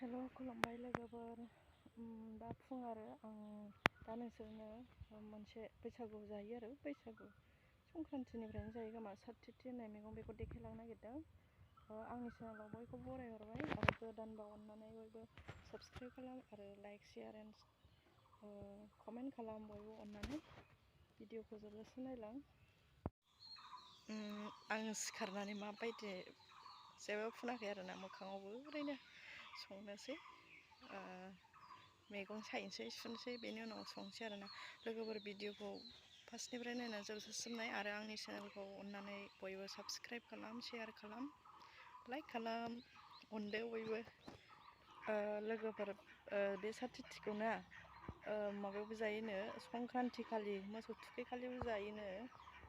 हेल' खुलुमबाय लोगोफोर। दा फुं आरो आं दा नोंसोरनो मोनसे बैसागु जायो आरो बैसागु संक्रान्तिनिफ्रायनो जायो खोमा साथिथि होननाय मैगं बेखौ देखायलांनो नागिरदों। आंनि चेनेलाव बयखौबो बरायहरबाय आरो गोदानबा अननानै बयबो साबस्क्राइब खालाम आरो लाइक शेयार एन्ड कमेन्ट खालाम बयबो अननानै भिडिअखौ जोबजासिम नायलां। आं सिखारनानै माबायदि जेबो फुनाखै आरोना मोखाङावबो ओरैनो संनोसै मैगं सायनोसै सुनोसै बेनि उनाव संसै आरोना लोगोफोर। भिडिअखौ फार्स्टनिफ्राय नायना जोबजासिम नाय आरो आंनि चेनेलखौ अननानै बयबो साबस्क्राइब खालाम शेयार खालाम लाइक खालाम अनदो बयबो लोगोफोर। बे साथिथिखौना माबायावबो जायोनो संक्रान्ति खालि मोसौ थुखैखालिबो जायोनो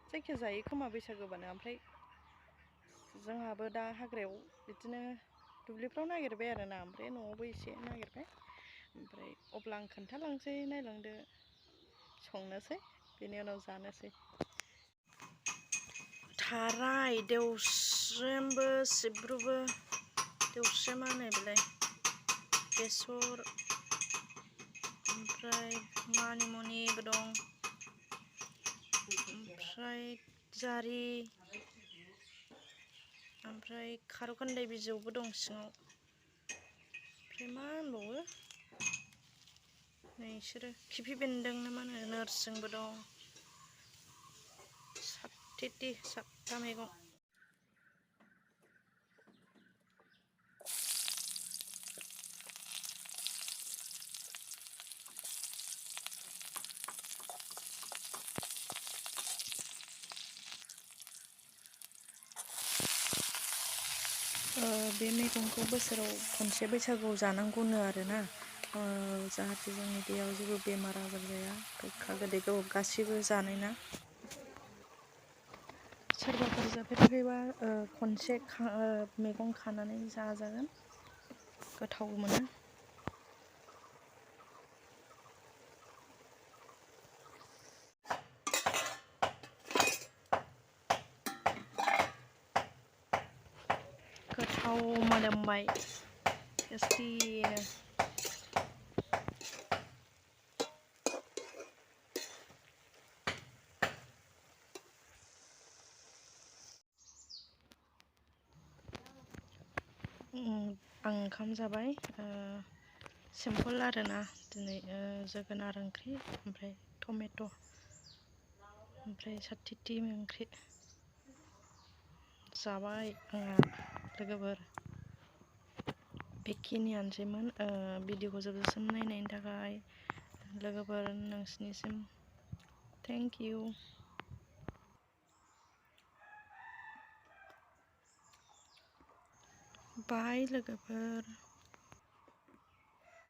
जायखिया जायो खोमा बैसागोबानो। ओमफ्राय जोंहाबो दा हाग्रायाव बिदिनो दुब्लिफ्राव नागिरबाय आरोना ओमफ्राय न'आवबो एसे नागिरबाय ओमफ्राय अब्ला आं खोन्थालांसै नायलांदो संनोसै बेनि उनाव जानोसै। थाराय देवस्रेमबो सिब्रुबो देवस्रेम मा होनो बेलाय बेसर ओमफ्राय मानिमुनिबो दं ओमफ्राय जारि ओमफ्राय खारौ खान्दाय बिजौबो दं सिङाव। ओमफ्राय मा होनबावो नै बिसोरो खिफि बेन्दों ना मा होनो नोरसिंबो दं सातथा मैगं। बे मैगंखौ बोसोराव खनसे बैसागुआव जानांगौनो आरोना जाहाथे जोंनि देहायाव जेबो बेमार आजार जाया। गोखा गोदैखौ गासिबो जानाय ना। सोरबाफोर जाफेराखैबा खनसे मैगं खानानै जाजागोन गोथाव मोनो। गोथाव मोदोमबाय टेस्टिनो। आं ओंखाम जाबाय सिम्पोल आरोना दिनै जोगोनार ओंख्रि ओमफ्राय टमेट' ओमफ्राय साथिथि ओंख्रि जाबाय आंहा लोगोफोर। बेखिनियानोसैमोन भिडिअखौ जोबजासिम नायनायनि थाखाय लोगोफोर नोंसिनिसिम थेंक इउ। बाय लोगोफोर।